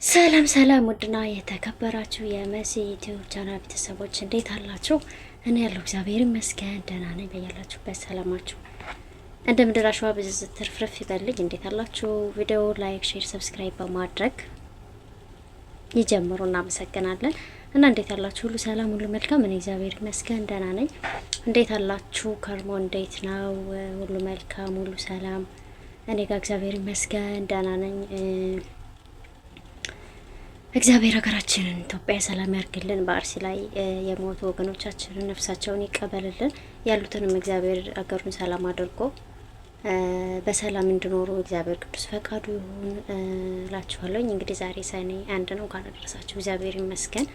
ሰላም ሰላም፣ ውድና የተከበራችሁ የመሲ ዩቲዩብ ቻናል ቤተሰቦች፣ እንዴት አላችሁ? እኔ ያለው እግዚአብሔር ይመስገን ደህና ነኝ። በያላችሁበት ሰላማችሁ እንደ ምድር አሸዋ ብዝት ትርፍርፍ ይበልኝ። እንዴት አላችሁ? ቪዲዮ like፣ share፣ subscribe በማድረግ ይጀምሩ። እናመሰግናለን። እና እንዴት አላችሁ? ሁሉ ሰላም፣ ሁሉ መልካም። እኔ እግዚአብሔር ይመስገን ደህና ነኝ። እንዴት አላችሁ? ከርሞ እንዴት ነው? ሁሉ መልካም፣ ሁሉ ሰላም። እኔ ጋር እግዚአብሔር ይመስገን ደህና ነኝ። እግዚአብሔር ሀገራችንን ኢትዮጵያ ሰላም ያርግልን። በአርሲ ላይ የሞቱ ወገኖቻችንን ነፍሳቸውን ይቀበልልን። ያሉትንም እግዚአብሔር ሀገሩን ሰላም አድርጎ በሰላም እንዲኖሩ እግዚአብሔር ቅዱስ ፈቃዱ ይሁን እላችኋለሁኝ። እንግዲህ ዛሬ ሰኔ 1 ነው። እንኳን አደረሳችሁ። እግዚአብሔር ይመስገን።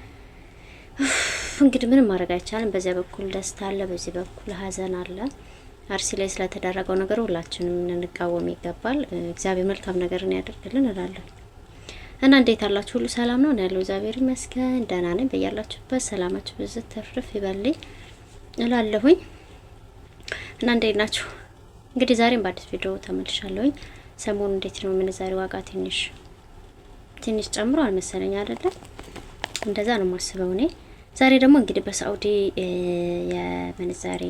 እንግዲህ ምንም ማድረግ አይቻልም። በዚያ በኩል ደስታ አለ፣ በዚህ በኩል ሀዘን አለ። አርሲ ላይ ስለተደረገው ነገር ሁላችንም ልንቃወም ይገባል። እግዚአብሔር መልካም ነገርን ያደርግልን እላለሁ። እና እንዴት አላችሁ? ሁሉ ሰላም ነው ያለው? እግዚአብሔር ይመስገን ደህና ነኝ። በያላችሁበት ሰላማችሁ ብዝት ትርፍርፍ ይበልኝ እላለሁኝ። እና እንዴት ናችሁ? እንግዲህ ዛሬም በአዲስ ቪዲዮ ተመልሻለሁኝ። ሰሞኑ እንዴት ነው ምንዛሬ ዋጋ ትንሽ ትንሽ ጨምሯል መሰለኝ አይደለም? እንደዛ ነው የማስበው እኔ። ዛሬ ደግሞ እንግዲህ በሳኡዲ የምንዛሬ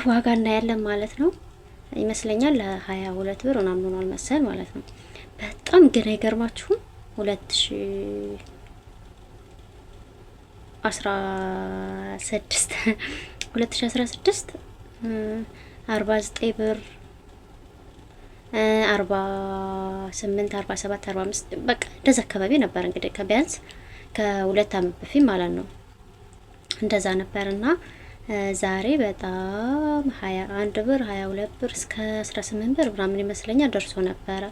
ዋጋ እናያለን ማለት ነው። ይመስለኛል ለ22 ብር ምናምን ሆኗል መሰል ማለት ነው። በጣም ግን አይገርማችሁም? 2016፣ 2016 49 ብር፣ 48፣ 47፣ 45፣ በቃ እንደዛ አካባቢ ነበር። እንግዲህ ከቢያንስ ከ2 አመት በፊት ማለት ነው እንደዛ ነበር። እና ዛሬ በጣም 21 ብር፣ 22 ብር፣ እስከ 18 ብር ምናምን ይመስለኛል ደርሶ ነበረ።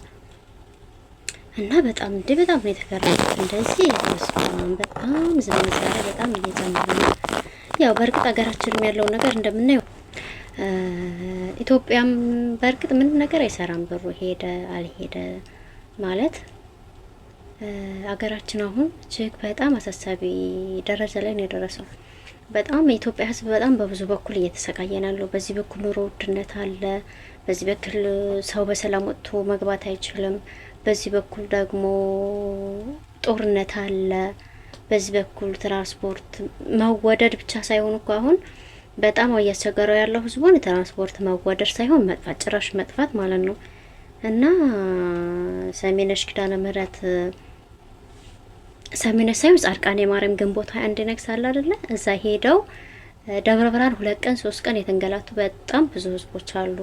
እና በጣም እንዴ በጣም ነው የተገረምኩት። እንደዚህ በጣም ዝምዛሬ በጣም እየጨመረ ነው። ያው በእርግጥ ሀገራችንም ያለው ነገር እንደምናየው ኢትዮጵያም በእርግጥ ምንም ነገር አይሰራም። ብሩ ሄደ አልሄደ ማለት ሀገራችን አሁን እጅግ በጣም አሳሳቢ ደረጃ ላይ ነው የደረሰው። በጣም የኢትዮጵያ ሕዝብ በጣም በብዙ በኩል እየተሰቃየ ነው ያለው። በዚህ በኩል ኑሮ ውድነት አለ። በዚህ በኩል ሰው በሰላም ወጥቶ መግባት አይችልም። በዚህ በኩል ደግሞ ጦርነት አለ። በዚህ በኩል ትራንስፖርት መወደድ ብቻ ሳይሆን እኮ አሁን በጣም እያስቸገረው ያለው ህዝቡን የትራንስፖርት መወደድ ሳይሆን መጥፋት፣ ጭራሽ መጥፋት ማለት ነው። እና ሰሜነሽ ኪዳነ ምህረት፣ ሰሜነሽ ሳይሆን ጻድቃኔ ማርያም ግንቦት 21 ይነግሳል አይደለ? እዛ ሄደው ደብረ ብርሃን 2 ቀን 3 ቀን የተንገላቱ በጣም ብዙ ህዝቦች አሉ።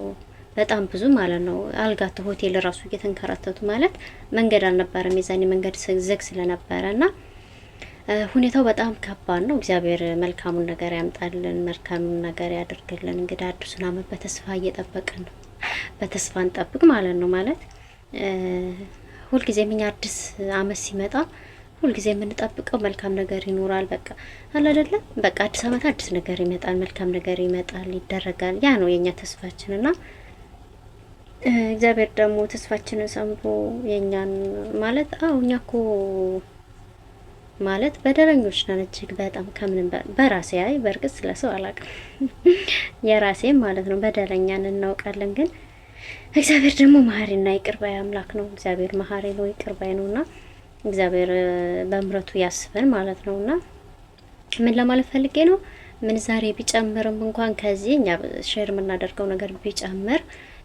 በጣም ብዙ ማለት ነው። አልጋቶ ሆቴል ራሱ እየተንከራተቱ፣ ማለት መንገድ አልነበረም የዛኔ፣ መንገድ ዝግ ስለነበረ እና ሁኔታው በጣም ከባድ ነው። እግዚአብሔር መልካሙን ነገር ያምጣልን፣ መልካሙን ነገር ያደርግልን። እንግዲህ አዲሱን ዓመት በተስፋ እየጠበቅን ነው። በተስፋ እንጠብቅ ማለት ነው። ማለት ሁልጊዜም እኛ አዲስ ዓመት ሲመጣ ሁልጊዜ የምንጠብቀው መልካም ነገር ይኖራል። በቃ አለ አይደለም፣ በቃ አዲስ ዓመት አዲስ ነገር ይመጣል፣ መልካም ነገር ይመጣል፣ ይደረጋል። ያ ነው የኛ ተስፋችን። እና እግዚአብሔር ደግሞ ተስፋችንን ሰምቶ የኛን ማለት አዎ እኛ እኮ ማለት በደለኞች ነን እጅግ በጣም ከምንም በራሴ፣ አይ በእርግጥ ስለ ሰው አላውቅም፣ የራሴ ማለት ነው፣ በደለኛን እናውቃለን። ግን እግዚአብሔር ደግሞ መሀሪና ይቅር ባይ አምላክ ነው። እግዚአብሔር መሀሪ ነው፣ ይቅር ባይ ነውና እግዚአብሔር በምሕረቱ ያስበን ማለት ነውና ምን ለማለት ፈልጌ ነው? ምንዛሬ ቢጨምርም እንኳን ከዚህ እኛ share የምናደርገው ነገር ቢጨምር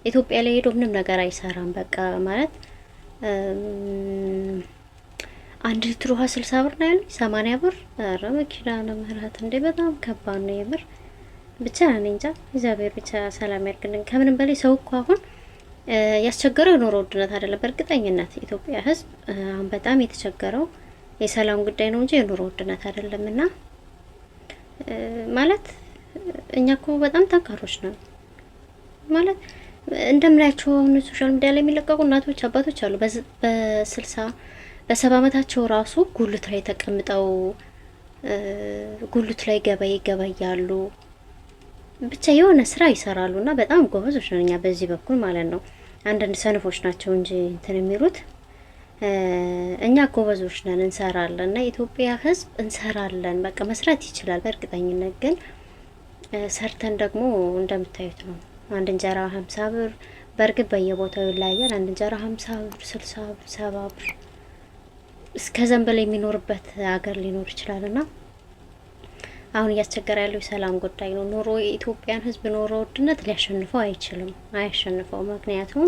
ኢትዮጵያ ላይ ሄዶ ምንም ነገር አይሰራም። በቃ ማለት 1 ሊትር ውሃ 60 ብር ነው ያሉኝ፣ 80 ብር። ኧረ መኪና ምህረት እንዴ በጣም ከባድ ነው የምር። ብቻ እኔ እንጃ፣ እግዚአብሔር ብቻ ሰላም ያድርግልን። ከምንም በላይ ሰው እኮ አሁን ያስቸገረው የኑሮ ውድነት አይደለም። በእርግጠኝነት ኢትዮጵያ ሕዝብ አሁን በጣም የተቸገረው የሰላም ጉዳይ ነው እንጂ የኑሮ ውድነት አይደለም። እና ማለት እኛ እኮ በጣም ጠንካሮች ነን፣ ማለት እንደምናያቸው አሁን social media ላይ የሚለቀቁ እናቶች አባቶች አሉ፣ በ60 በ70 ዓመታቸው ራሱ ጉልት ላይ ተቀምጠው ጉልት ላይ ገበያ ይገበያሉ። ብቻ የሆነ ስራ ይሰራሉ እና በጣም ጎበዞች ነን እኛ በዚህ በኩል ማለት ነው። አንዳንድ ሰነፎች ናቸው እንጂ እንትን የሚሉት፣ እኛ ጎበዞች ነን፣ እንሰራለን። እና የኢትዮጵያ ሕዝብ እንሰራለን፣ በቃ መስራት ይችላል በእርግጠኝነት። ግን ሰርተን ደግሞ እንደምታዩት ነው። አንድ እንጀራ 50 ብር፣ በእርግጥ በየቦታው ይለያያል። አንድ እንጀራ 50 ብር፣ 60 ብር፣ 70 ብር። እስከዛም በላይ የሚኖርበት ሀገር ሊኖር ይችላል። እና አሁን እያስቸገረ ያለው የሰላም ጉዳይ ነው። ኑሮ የኢትዮጵያን ሕዝብ ኑሮ ውድነት ሊያሸንፈው አይችልም፣ አያሸንፈው። ምክንያቱም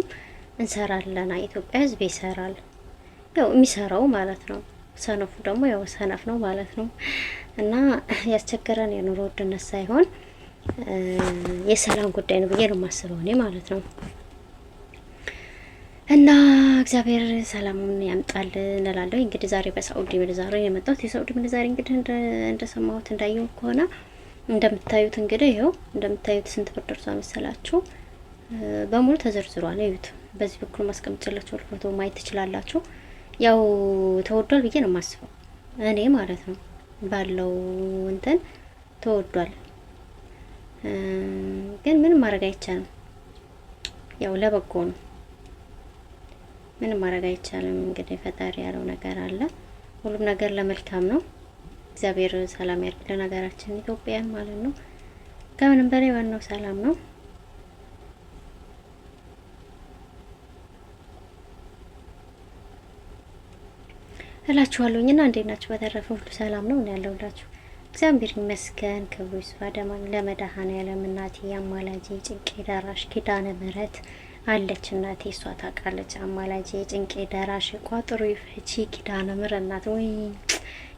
እንሰራለን፣ የኢትዮጵያ ሕዝብ ይሰራል፣ ያው የሚሰራው ማለት ነው። ሰነፉ ደግሞ ያው ሰነፍ ነው ማለት ነው። እና ያስቸገረን የኑሮ ውድነት ሳይሆን የሰላም ጉዳይ ነው ብዬ ነው የማስበው እኔ ማለት ነው። እና እግዚአብሔር ሰላሙን ያምጣልን እላለሁ። እንግዲህ ዛሬ በሳኡዲ ምንዛሬ የመጣሁት የሳኡዲ ምንዛሬ እንግዲህ እንደሰማሁት እንዳየው ከሆነ እንደምታዩት እንግዲህ ይኸው እንደምታዩት ስንት ብር ደርሷል መሰላችሁ? በሙሉ ተዘርዝሯል። እዩት። በዚህ በኩል ማስቀምጥላችሁ ፎቶ ማየት ትችላላችሁ። ያው ተወዷል ብዬ ነው የማስበው እኔ ማለት ነው። ባለው እንትን ተወዷል፣ ግን ምንም ማድረግ አይቻልም። ያው ለበጎ ነው። ምንም ማድረግ አይቻልም። እንግዲህ ፈጣሪ ያለው ነገር አለ። ሁሉም ነገር ለመልካም ነው። እግዚአብሔር ሰላም ያድርግልን ሀገራችን ኢትዮጵያን ማለት ነው። ከምንም በላይ ዋናው ሰላም ነው እላችኋለሁኝ። እና እንዴት ናችሁ? በተረፈ ሁሉ ሰላም ነው ያለሁላችሁ። እግዚአብሔር ይመስገን። ክብሩ ይስፋ ለመድኃኔዓለም እናቴ አማላጄ ጭንቄ ደራሽ ኪዳነ ምሕረት አለች እናቴ፣ እሷ ታውቃለች። አማላጄ ጭንቄ ደራሽ ቋጥሮ ይፈቺ ኪዳነ ምሕረት እናት። ወይ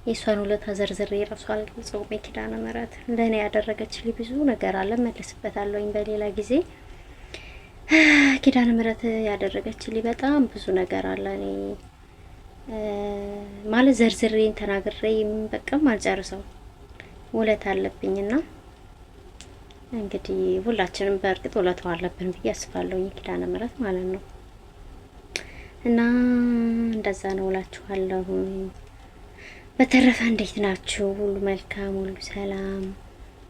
የእሷን ውለታ ዘርዝሬ እራሱ አልገልጸውም። የኪዳነ ምሕረት ለእኔ ያደረገችልኝ ብዙ ነገር አለ፣ መለስበታለሁኝ በሌላ ጊዜ። ኪዳነ ምሕረት ያደረገችልኝ በጣም ብዙ ነገር አለ። እኔ ማለት ዘርዝሬን ተናግሬ በቃም አልጨርሰው ውለታ አለብኝና እንግዲህ ሁላችንም በእርግጥ ውለታው አለብን ብዬ አስባለሁ። የኪዳነ ምሕረት ማለት ነው። እና እንደዛ ነው እላችኋለሁ። በተረፈ እንዴት ናችሁ? ሁሉ መልካም፣ ሁሉ ሰላም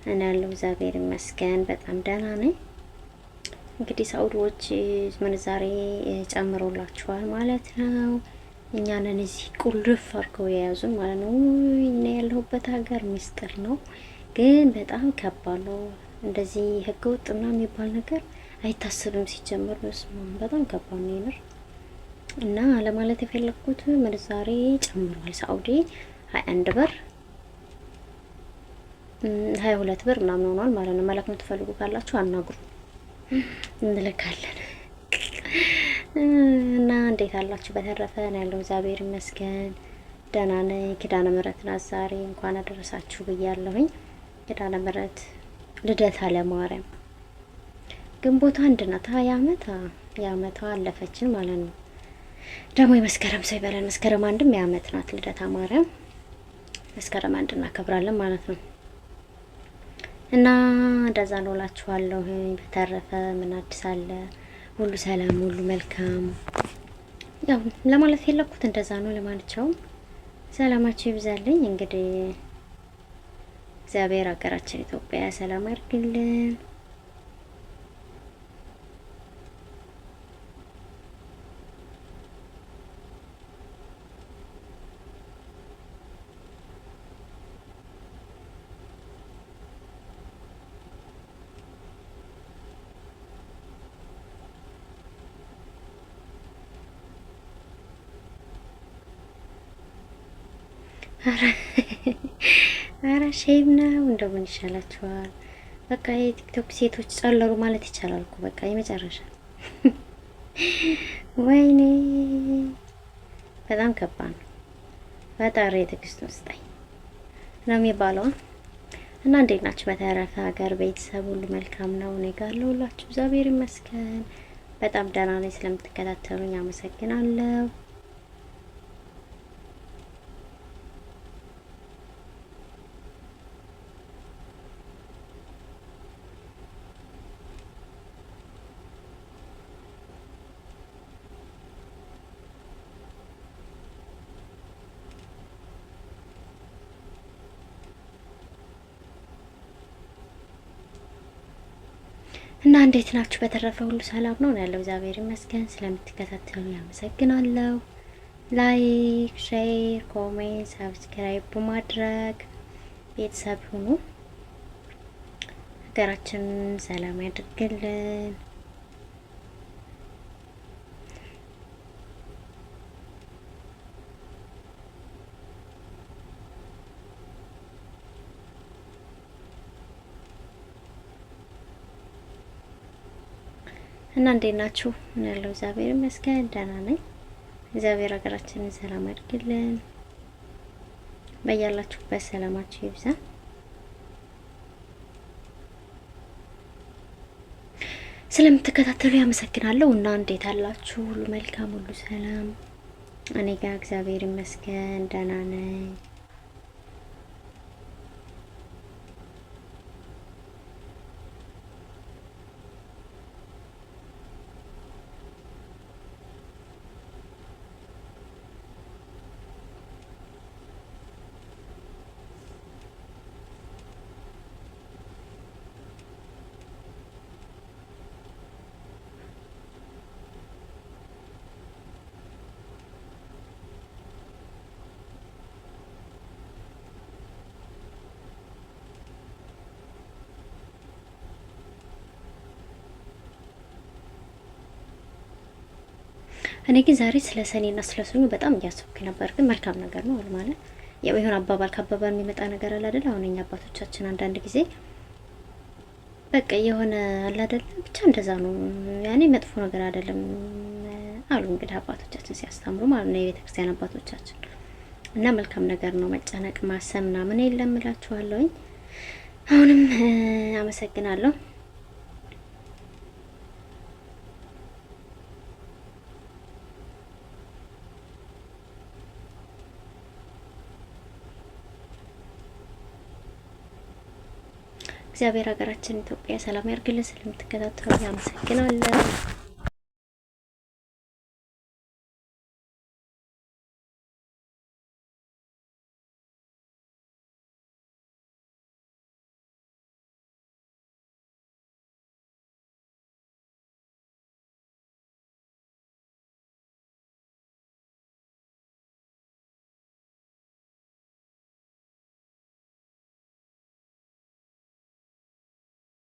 እና ያለው እግዚአብሔር ይመስገን በጣም ደህና ነኝ። እንግዲህ ሳኡዲዎች ምንዛሬ ጨምሮላችኋል ማለት ነው። እኛንን እዚህ ቁልፍ አድርገው የያዙን ማለት ነው። እኔ ያለሁበት ሀገር ሚስጥር ነው፣ ግን በጣም ከባድ ነው። እንደዚህ ህገ ወጥ ምናምን የሚባል ነገር አይታሰብም ሲጀመር። በጣም ከባድ ነው የምር። እና ለማለት የፈለግኩት ምንዛሬ ጨምሯል። ሳኡዲ 21 ብር 22 ብር ምናምን ሆኗል ማለት ነው። መላክ የምትፈልጉ ካላችሁ አናግሩ፣ እንልካለን። እና እንዴት አላችሁ? በተረፈ ነው ያለው እግዚአብሔር ይመስገን ደህና ነኝ። ኪዳነ ምሕረት ናት ዛሬ እንኳን አደረሳችሁ ብያለሁኝ። ኪዳነ ምሕረት ልደታ ለማርያም ግንቦት አንድ ናት። የአመቷ አለፈችን ማለት ነው። ደግሞ የመስከረም ሰው ይበለን። መስከረም አንድም የአመት ናት ልደታ ማርያም። መስከረም አንድ እናከብራለን ማለት ነው። እና እንደዛ ነው እላችኋለሁ። በተረፈ ምን አዲስ አለ? ሁሉ ሰላም፣ ሁሉ መልካም። ያው ለማለት የለኩት እንደዛ ነው። ለማንኛውም ሰላማችሁ ይብዛልኝ። እንግዲህ እግዚአብሔር ሀገራችን ኢትዮጵያ ሰላም ያድርግልን። አረ shame ነው እንደው ምን ይሻላችኋል? በቃ የቲክቶክ ሴቶች ጸለሉ ማለት ይቻላል እኮ በቃ የመጨረሻ። ወይኔ በጣም ከባድ ነው። ፈጣሪ ትዕግስቱን ስጠኝ ነው የሚባለው። እና እንዴት ናችሁ? በተረፈ ሀገር ቤተሰብ ሁሉ መልካም ነው። እኔ ጋር አለሁላችሁ፣ እግዚአብሔር ይመስገን በጣም ደህና ነኝ። ስለምትከታተሉኝ አመሰግናለሁ። እና እንዴት ናችሁ? በተረፈ ሁሉ ሰላም ነው ያለው፣ እግዚአብሔር ይመስገን። ስለምትከታተሉ ያመሰግናለሁ። like፣ share፣ comment፣ subscribe በማድረግ ቤተሰብ ሁኑ። ሀገራችንን ሰላም ያድርግልን። እና እንዴት ናችሁ? ምን ያለው እግዚአብሔር ይመስገን ደህና ነኝ። እግዚአብሔር ሀገራችንን ሰላም ያድርግልን። በያላችሁበት ሰላማችሁ ይብዛ። ስለምትከታተሉ ያመሰግናለሁ። እና እንዴት አላችሁ? ሁሉ መልካም፣ ሁሉ ሰላም። እኔ ጋር እግዚአብሔር ይመስገን ደህና ነኝ። እኔ ግን ዛሬ ስለ ሰኔና ስለ ሰኞ በጣም እያሰብኩ ነበር። ግን መልካም ነገር ነው ማለት ያው የሆነ አባባል ከአባባል የሚመጣ ነገር አለ አይደል? አሁን እኛ አባቶቻችን አንዳንድ ጊዜ በቃ የሆነ አለ አይደል? ብቻ እንደዛ ነው። ያኔ መጥፎ ነገር አይደለም አሉ እንግዲህ አባቶቻችን ሲያስተምሩ ማለት ነው፣ የቤተ ክርስቲያን አባቶቻችን እና መልካም ነገር ነው። መጨነቅ ማሰብ ምናምን የለም እላችኋለሁኝ። አሁንም አመሰግናለሁ። እግዚአብሔር ሀገራችን ኢትዮጵያ ሰላም ያርግልን። ስለምትከታተሉ ያመሰግናለሁ።